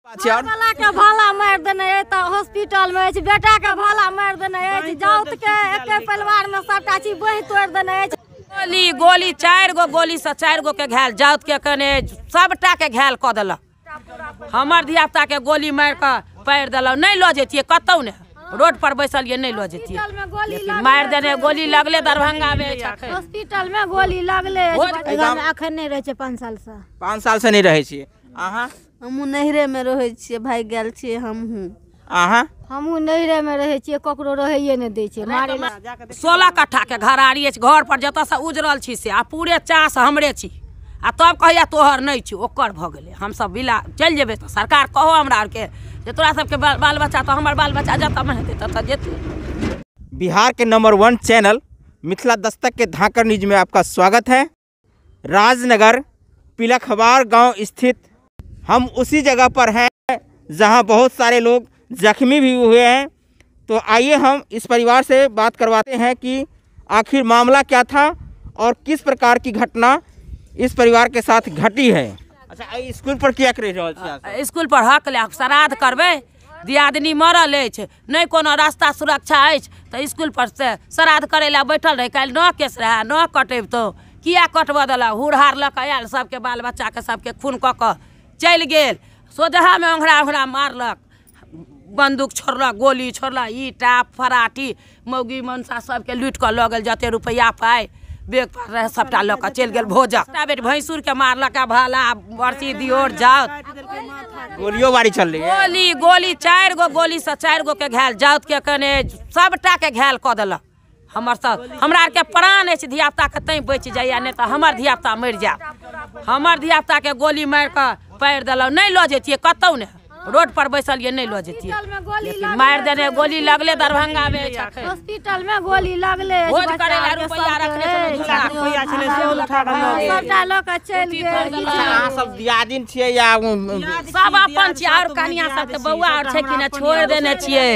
वाला के भाला मारि देने अछि तऽ हॉस्पिटल मे अछि, बेटा के भाला मारि देने अछि, जाउत के एके परिवार में सबटा चीज बहि तोड़ि देने अछि। गोली गोली 4 गो गोली से 4 गो के घायल, जाउत के कने सबटा के घायल कऽ देलक। हमर धियापुता के गोली मारि कऽ पारि देलक। नहि लऽ जैतियै कतहु नहि, रोड पर बैसलियै नहि लऽ जैतियै, मारि देने गोली लगले दरभंगा में अछि, हॉस्पिटल में गोली लगले अछि। अखन नहि रहै छै 5 साल से। 5 साल से नहि रहै छियै अहाँ? हमहूँ नैहरे में रहै छियै, भागि गेल छियै हमहूँ। अहाँ? हमहूँ नैहरे में रहै छियै, ककरो रहैये नहि दै छियै। मारे 16 कट्ठा के घरारी अछि, घर पर जतऽ से उजरल छी से आ पूरे चास हमरे छी, आ तब कहैया तोहर नहि छी, ओकर भऽ गेलै। हमसब बिला चलि जेबै तऽ सरकार कहो हमरा आरके जे तोरा सबके बाल बच्चा, तऽ हमर बाल बच्चा जतऽ मन हेतै ततऽ जेतै। बिहार के नंबर 1 चैनल मिथिला दस्तक के धाकड़ न्यूज में आपका स्वागत है। राजनगर पिलखवार गांव स्थित हम उसी जगह पर हैं जहां बहुत सारे लोग जख्मी भी हुए हैं। तो आइए हम इस परिवार से बात करवाते हैं कि आखिर मामला क्या था और किस प्रकार की घटना इस परिवार के साथ घटी है। अच्छा, स्कूल पर क्या कर रहल छी? स्कूल पर हक ले श्राद्ध करबै, दियादनी मरल अछि, नहि कोनो रास्ता सुरक्षा अछि तऽ स्कूल पर से श्राद्ध करै लए बैठल रहै। काल्हि 9 केस रहए, 9 कटेबतौ, किया कटबऽ देलक? हुरहार लऽ कऽ आयल, सबके बाल बच्चाके सबके खून कऽ कऽ चलि गेल। सोझामे ओंघरा ओंघरा मारलक, बन्दूक छोड़लक, गोली छोड़लक, ईटा फराटी मौगी मनसा सबके लूटि कऽ लऽ गेल। जते रुपैआ पाइ बेग पर रहे सबटा लऽ कऽ चलि गेल। भोजक बेटी भैंसुरके मारलक, भाला बरसी दियोर जाउत, गोलियो बारी चललै। गोली गोली 4 गो गोली से 4 गो के घायल, जाउत के कने सबटा के घायल कऽ देलक। हमर सब हमरा आरके प्राण अछि धियापुताके तैं बचि जाइए, नहि तऽ हमर धियापुता मरि जायत। हमर धियापुताके गोली मारि कऽ पारि देलक। नहि लऽ जैतियै कतहु नहि, रोड पर बैसलियै नहि लऽ जैतियै, मारि देने गोली लगले दरभंगा में अछि, हॉस्पिटल में गोली लगले। भोज करै लए रुपैआ रखने छलै, सबटा लऽ कऽ चलि गेल। अहाँ सब दियादिन छियै या सब अपन छियै? आओर कनिया सबके बौआ आओर छै कि नहि, छोड़ि देने छियै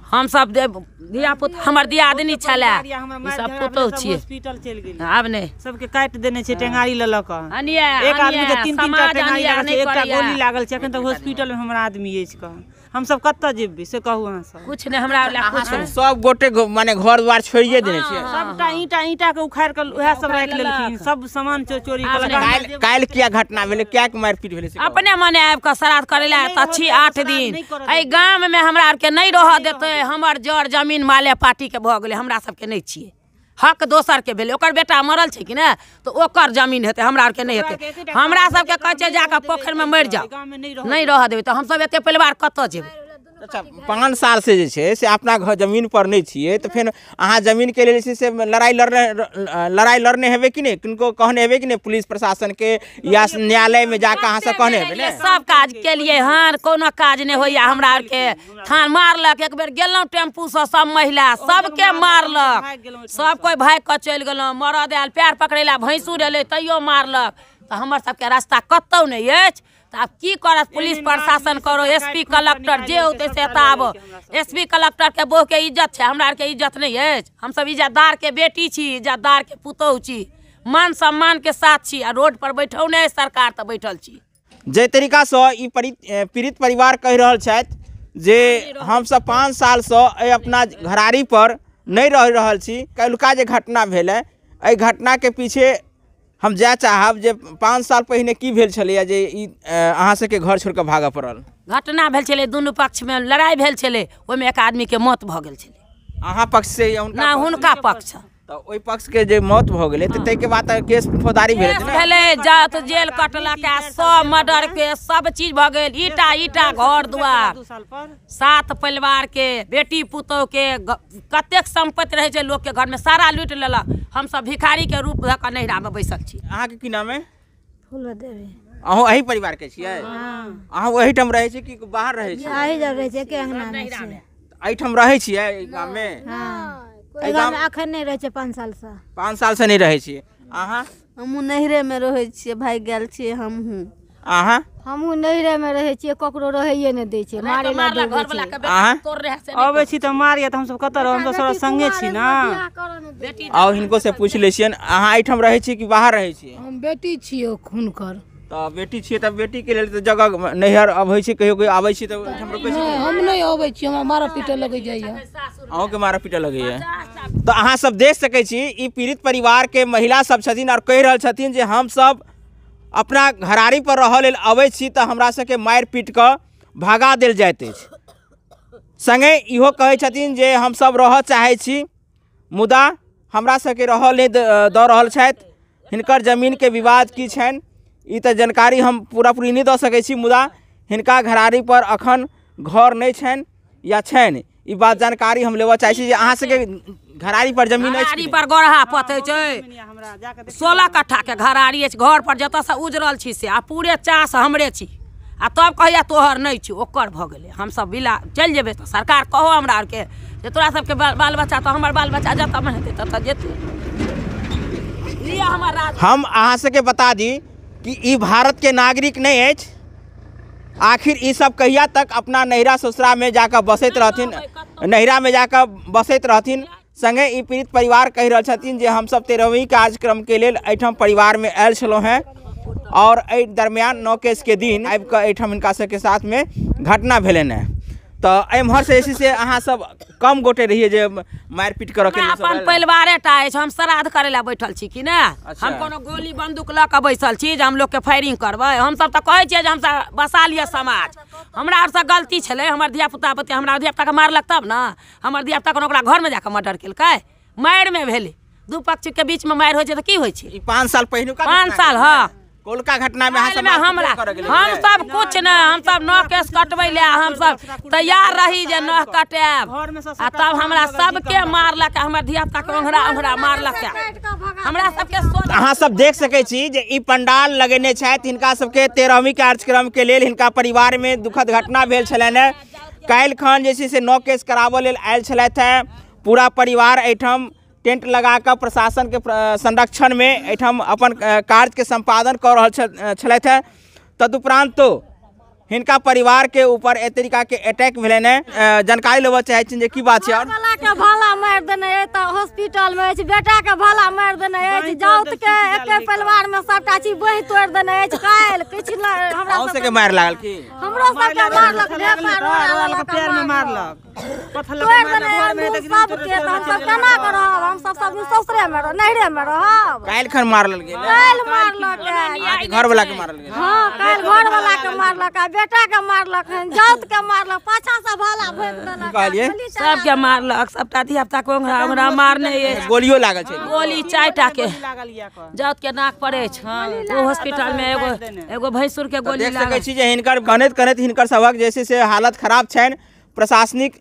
हमसब। धियापुता हमर दियादनी छलै, ई सब पुतोहु छियै। हॉस्पिटल चलि गेल, आब नहि, सबके काटि देने छै टेंगारी लऽ लऽ कऽ। एक आदमी के 3-3 टा टेंगारी लागल छै, एकटा गोली लागल छै। एखन तक हॉस्पिटल में हमरा आदमी अछि। कह हमसब कतऽ जेबै से कहू अहाँ सब? कुछ नहि, हमरा लए कुछ नहि। सब गोटे माने घर द्वार छोड़िए देने छियै, सबटा ईंटा ईंटा के उखाड़ि कऽ उएह सब राखि लेलखिन, सब सामान चोरी कऽ। काल्हि किया घटना भेलै, किया मारिपीट भेलै? अपने मने आबि कऽ श्राद्ध करै लए तऽ छी 8 दिन एहि गाममे हमरा आरके नहि रहऽ देतै। हमर जड़ जमीन माले पार्टीके भऽ गेलै, हमरा सबके नहि छियै हक, दोसरके भेलै। ओकर बेटा मरल छै कि नहि तऽ ओकर जमीन हेतै, हमरा आरके नहि हेतै। हमरा सबके कहै छै जाकऽ पोखरिमे मरि जाउ, नहि रहऽ देबै तऽ हमसब एते परिवार कतऽ जेबै? अच्छा, 5 साल से जे छै से अपना घर जमीन पर नहि छियै तऽ फेर अहाँ जमीनके लेल जे छै से लड़ाइ लड़ने हेबै कि नहि? किनको कहने हेबै कि नहि पुलिस प्रशासन के या न्यायालय में जाकऽ अहाँ सब कहने हेबै ने? सब काज केलियै हन, कोनो काज नहि होइया हमरा आरके। थान मारलक, एक बेर गेलहुँ टेम्पूसँ, सब महिला सबके मारलक, सब कोइ भागि कऽ चलि गेलहुँ। मरद आयल पैर पकड़ै लए, भैंसुर एलै तैयो मारलक। तऽ हमर सबके रास्ता कतहु नहि अछि। तऽ आब की करत पुलिस प्रशासन करो, एसपी कलेक्टर जे औतै से एतऽ आबो। एसपी कलेक्टर के बहु के इज्जत छै, हमरा आरके इज्जत नहि अछि। हमसब इज्जतदार के बेटी छी, इज्जतदार के पुतोहु छी, मान सम्मान के साथ छी, आ रोड पर बैठौ नहि सरकार तऽ बैठल छी। जाहि तरीकासँ ई पीड़ित परिवार कहि रहल छथि जे हमसब 5 सालसँ एहि अपना घरारी पर नहि रहि रहल छी, काल्हिका जे घटना भेलै एहि घटनाके पीछे हम जाय चाहब जे 5 साल पहिने की भेल छलैया जे ई अहाँ सबके घर छोड़ि कऽ भागऽ पड़ल? घटना भेल छलै, दुनू पक्षमे लड़ाइ भेल छलै, ओहिमे एक आदमीके मौत भऽ गेल छलै। अहाँ पक्ष से या हुनका? हुनका पक्ष। तऽ ओहि पक्षके जे मौत भऽ गेलै तऽ ताहिके बाद केस फौजदारी भेल भेलै, जात जेल कटलक, सब मर्डर के सब चीज भऽ गेल। ईटा ईटा घर दुआर, 7 परिवार के बेटी पुतोह के कतेक सम्पत्ति रहै छै लोकके घरमे, सारा लूटि लेलक। हमसब भिखारी के रूप धऽ कऽ नैहरामे बैसल छी। अहाँके की नाम है? फूलो देवी। अहूँ एही परिवार के छियै? अहाँ ओहिठाम रहै छी कि बाहर रहै छी? एहि जग रहै छी, एके अंगनामे छियै। एहिठाम रहै छियै एहि गाममे? एहि गाममे अखन नहि रहै छै 5 साल से। 5 साल से नहि रहै छियै अहाँ? हमहूँ नैहरे में रहै छियै, भागि गेल छियै हमहूँ। अहाँ? हमहूँ नैहरे में रहै छियै, ककरो रहैये नहि दै छै, मारे लए दौड़ै छै। अबै छी तऽ मारिया, तऽ हमसब कतऽ रहब? हमसब सब संगे छी ने। आउ हिनको से पूछि लै छियनि, अहाँ एहिठाम रहै छी कि बाहर रहै छी? हम बेटी छियै हुनकर। तऽ बेटी छियै तऽ बेटीके लेल तऽ जगह नैहर अबै छै, कहियो कहियो आबै छी तऽ ओहिठाम रुकै छी? हम नहि अबै छी, हमरा मारऽ पीटऽ लगै जाइए। अहूँके मारऽ पीटऽ लगैए? तऽ अहाँ सब देख सकै छी ई पीड़ित परिवारके महिला सब छथिन आओर कहि रहल छथिन जे हमसब अपना घरारी पर रहऽ लेल अबै छी तऽ हमरा सबके मारि पीट कऽ भगा देल जाइत अछि। सङ्गे इहो कहै छथिन जे हमसब रहऽ चाहै छी मुदा हमरा सबके रहऽ नहि दऽ रहल छथि। हिनकर जमीनके विवाद की छनि ई तऽ जानकारी हम पूरा पूरी नहि दऽ सकै छी, मुदा हिनका घरारी पर अखन घर नहि छनि या छनि, ई बात जानकारी हम लेबऽ चाहै छी जे अहाँ सबके घरारी पर जमीन अछि? घरारी पर गोरहा पथै छै, 16 कट्ठा के घरारी अछि। घर पर जतऽसँ उजरल छी से आ पूरे चास हमरे छी, आ तब कहैया तोहर नहि छी, ओकर भऽ गेलै। हमसब बिला चलि जेबै तऽ सरकार कहो हमरा आरके जे तोरा सबके बाल बच्चा, तऽ हमर बाल बच्चा जतऽ मन हेतै ततऽ जेतै। लिअ हमर राज। हम अहाँ सबके बता दी कि ई भारत के नागरिक नहि अछि। आखिर ई सब कहिया तक अपना नैहरा ससुरा में जाकऽ बसैत रहथिन, नैहरा में जाकऽ बसैत रहथिन। संगे ई पीड़ित परिवार कहि रहल छथिन जे हमसब 13वीं कार्यक्रम के लेल एहिठाम परिवार में आयल छलहुँ हेँ और एहि दरमियान 9 केस के दिन आबि कऽ एहिठाम हिनका सबके साथ में घटना भेलनि हेँ। तऽ एम्हर से जे छै से अहाँ सब कम गोटे रहियै जे मारि पीट करऽ के लेल अपन परिवारे टा अछि। हम श्राद्ध करै लए बैठल छी कि ने, हम कोनो गोली बंदूक लऽ कऽ बैसल छी जे हम लोकके फायरिंग करबै? हमसब तऽ कहै छियै जे हमसब बसा लिअ समाज। हमरा आरसँ गलती छलै, हमर धियापुता बते हमरा धियापुताके मारलक तब ने, हमर धियापुता कोनो ओकरा घरमे जाकऽ मर्डर केलकै। मारिमे भेलै, दू पक्षके बीचमे मारि होइ छै तऽ की होइ छै? 5 साल पहिलुका, 5 साल। हँ, कोलका घटना में हमरा हमसब कुछ नहि, हमसब नह केस कटबै लए हमसब तैयार रही जे नह कटायब, आ तब हमरा सबके मारलक, हमर धियापुता के ओंघरा ओंघरा मारलक। हमरा सबके अहाँ सब देख सकै छी जे ई पंडाल लगेने छथि। हिनका सबके 13वीं कार्यक्रम के लेल हिनका परिवार में दुखद घटना भेल छलनि हेँ। काल्हि खन जे छै से नह केस कराबऽ लेल आयल छलथि हेँ। पूरा परिवार एहिठाम टेंट लगाकऽ प्रशासन के संरक्षण में एहिठाम अपन कार्यके सम्पादन कऽ रहल छलथि हेँ। तदुपरांत हिनका परिवार के ऊपर एहि तरीका के अटैक भेलनि हेँ। जानकारी लेबऽ चाहै छी जे की बात छै? और के भाला मारि देने अछि तऽ हॉस्पिटल में अछि, बेटा के भाला मारि देने अछि, जाउत के एके परिवार में सबटा चीज बहि तोड़ि देने अछि। काल्हि किछु हमरा सबके मारि लागल की? हमरो सबके मारलक, पैर में मारलक, तोड़ि देने सबके। तऽ हमसब केना कऽ रहब? हमसब सब दिन ससुरे में नैहरे में रहब। काल्हि खन मारल गेल? काल्हि मारलक, घरवला के मारल गेल। हँ, काल्हि घरवला के मारलक, बेटा के मारलक, जाउत के मारलक, पाछा से भाला भोंकि देलक, सबके मारलक, सबटा धियापुता के ओंघरा ओंघरा मारने अछि। गोलियो लागल छै? गोली 4 टा के जाउत के नाक पर अछि। ओ हॉस्पिटल में एगो एगो भैंसुर के गोली लागल। देख सकै छी जे हिनकर कनैत कनैत हिनकर सबक जे छै से हालत खराब छनि। प्रशासनिक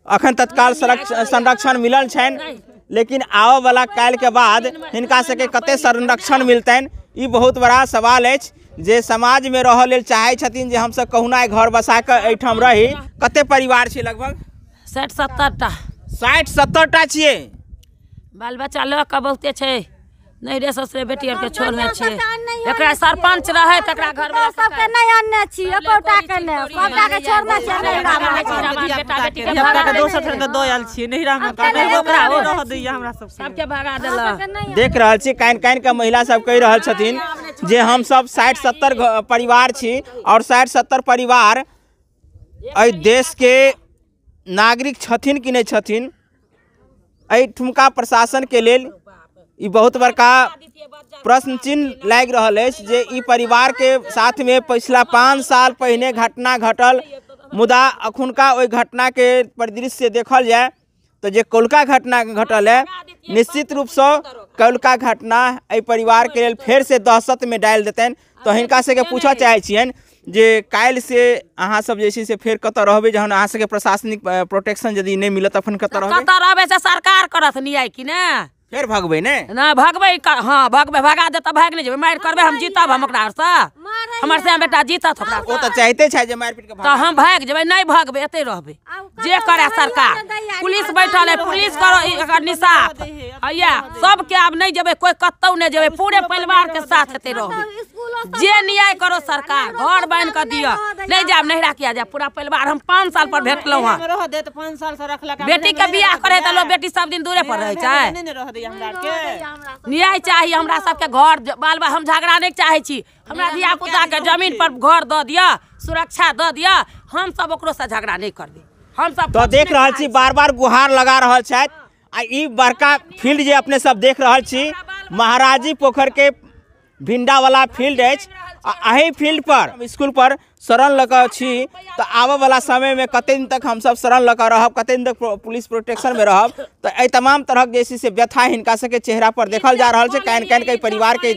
अखन तत्काल संरक्षण मिलल छनि, लेकिन आबऽ वाला काल्हि के बाद हिनका सबके कते संरक्षण मिलतनि ई बहुत बड़ा सवाल अछि। जे समाज में रहऽ लेल चाहै छथिन जे हमसब कहुना घर बसा कऽ एहिठाम रही। कते परिवार छै लगभग? 60-70 टा। 60-70 टा छियै? बाल बच्चा लऽ कऽ बहुते छै, नैहरे ससुरे बेटी आरके छोड़ने छियै। एकरा सरपंच रहै तकरा घर सबके नहि आनने छी, एकोटा के नहि, सबटा के छोड़ने छियै। धियापुता के दोसर ठाम दऽ आयल छियै नैहरा में, रहऽ दैया हमरा सब सबके भगा देलक। देख रहल छी कानि कानि कऽ महिला सब कहि रहल छथिन जे हमसब 60-70 परिवार छी और 60-70 परिवार एहि देश के नागरिक छथिन कि नहि छथिन, एहिठुमका प्रशासन के लेल ई बहुत बड़का प्रश्न चिन्ह लागि रहल अछि जे ई परिवार के साथ में पिछला 5 साल पहिने घटना घटल, मुदा अखुनका ओहि घटना के परिदृश्य देखल जाय तऽ जे कौलका घटना घटल है निश्चित रूपसँ कौलका घटना एहि परिवार के लेल फेर से दहशत में डालि देतनि। तऽ हिनका सबके पूछऽ चाहै छियनि जे काल्हि से अहाँ सब जे छै से फेर कतऽ रहबै, जहन अहाँ सबके प्रशासनिक प्रोटेक्शन यदि नहि मिलत तखन कतऽ रहबै? कतऽ रहबै से सरकार करत न्याय कि ने? फेर भगबै ने? नहि भगबै, हँ भगबै, भगा देत तऽ भागि नहि जेबै, मारि करबै हम, जीतब हम ओकरा आरसँ, हमर से बेटा जीतत ओकरा। ओ तऽ चाहते छै जे मारि पीट के तऽ हम भागि जेबै, नहि भगबै, एतै रहबै। जे करे सरकार, पुलिस बैठल है, पुलिस करो एकर निसाफ। हैया सबके आब नहि जेबै, कोइ कतौ नहि जेबै, पूरे परिवार के साथ एतै रहबै। जे न्याय करो सरकार, घर बान्हि कऽ दिअ, नहि जायब नैहरा किया जायब? पूरा परिवार हम 5 साल पर भेटलहुँ हँ। बेटी के बियाह करे तऽ लोक बेटी सब दिन दूरे पर रहै छै। दैया हमरा आरके। न्याय चाही हमरा सबके। घर बाल हम झगड़ा नहि चाहै छी, हमरा धिया पुता के जमीन पर घर दऽ दिअ, सुरक्षा दऽ दिअ, हम सब ओकरो से झगड़ा नहि करबै। हम सब तो देख रहल छी बार बार गुहार लगा रहल छथि। आ ई बड़का फील्ड जे अपने सब देख रहल छी महाराजी पोखर के भिंडा वाला फील्ड अछि। आ एहि फील्ड पर स्कूल पर शरण लऽ कऽ छी तऽ आबऽ वाला समय में कते दिन तक हमसब शरण लऽ कऽ रहब, कते दिन तक पुलिस प्रोटेक्शन में रहब। तऽ एहि तमाम तरहक जे छै से व्यथा हिनका सबके चेहरा पर देखल जा रहल छै। कान कान के परिवार के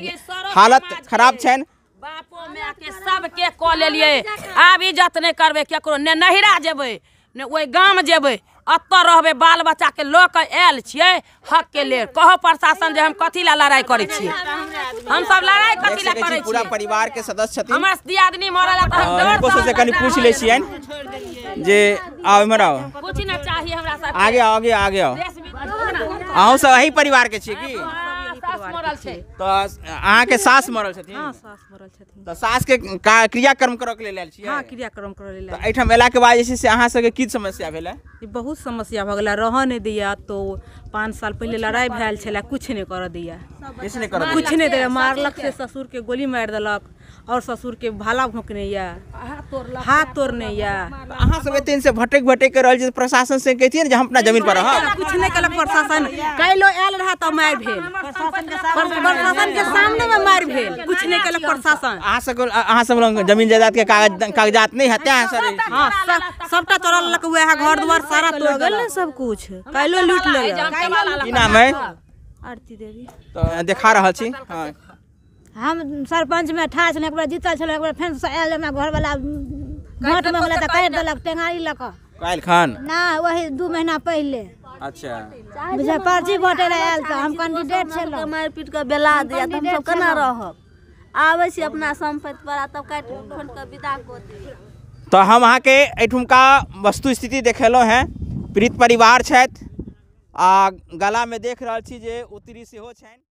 हालत खराब छनि। बापो माय के सबके कऽ लेलियै, आब इज्जत नहि करबै केकरो, ने नहिरा जेबै ने ओहि गाम जेबै, एतऽ रहबै। बाल बच्चाके लऽ कऽ आयल छियै हक के लेल। कहो प्रशासन जे हम कथी लए लड़ाइ करै छियै, हमसब लड़ाइ कथी लए करै छियै? पूरा परिवार के सदस्य छथिन। हमर दियादनी मरल तऽ हम डर हिनको सबसे कनि पूछि लै छियनि जे आउ इम्हर आउ, कुछ नहि चाही हमरा सबके। आगे आओ, आगे आगे आओ। अहूँ सब एही परिवार के छियै की? सास मरल छै। तऽ अहाँके सास मरल छथिन? हाँ, सास मरल छथिन। तऽ सास के क्रियाकर्म करऽ के लेल आयल छियै? हाँ, क्रियाकर्म करऽ लेल। तऽ एहिठाम एला के बाद जे छै से अहाँ सबके की समस्या भेलै? बहुत समस्या भऽ गेलै, रहऽ नहि दैया। तो 5 साल पहिले लड़ाइ भेल छलै, कुछ नहि करऽ दैया, किछु नहि करऽ, कुछ नहि दैया। मारलक से ससुर के गोली मारि देलक और ससुर के भाला भोंकने या, हाथ तोड़ने या। अहाँ सब एते दिन से भटक भटक के रहल छी, प्रशासन से कहतियै ने जे हम अपना जमीन पर रहब? कुछ नहि केलक प्रशासन। काल्हि आयल रहा तऽ मारि भेल, प्रशासन के सामने में मारि भेल, कुछ नहि केलक प्रशासन। अहाँ सब लग जमीन जायदाद के कागजात नहि हेतै? अहाँ सब हाँ, सबटा तोड़ा लेलक, वएह घर द्वार सारा तोड़ गेल ने, सब कुछ काल्हि लूट लेलक। की नाम है? आरती देवी। तऽ देखा रहल छी। हाँ, हम सरपंच में ठाढ़ छलहुँ, एक बेर जीतल छलहुँ, एक बेर फेर आयल हमरा घरवला वोट मांगला तऽ काटि देलक टेंगारी लऽ कऽ। काल्हि खन? नहि, वही 2 महीना पहिले। अच्छा, बुझे पर्ची बाँटै लए आयल तऽ हम कैंडिडेट छलहुँ। मारि पीट कऽ बेला दैया तऽ हमसब केना रहब? आबै छी अपना सम्पत्ति पर आ तब काटि खोंटि कऽ विदा कऽ दैया। तऽ हम अहाँके एहिठुमका वस्तु स्थिति देखेलहुँ हेँ। पीड़ित परिवार छथि आ गलामे देख रहल छी जे उतरी सेहो छनि।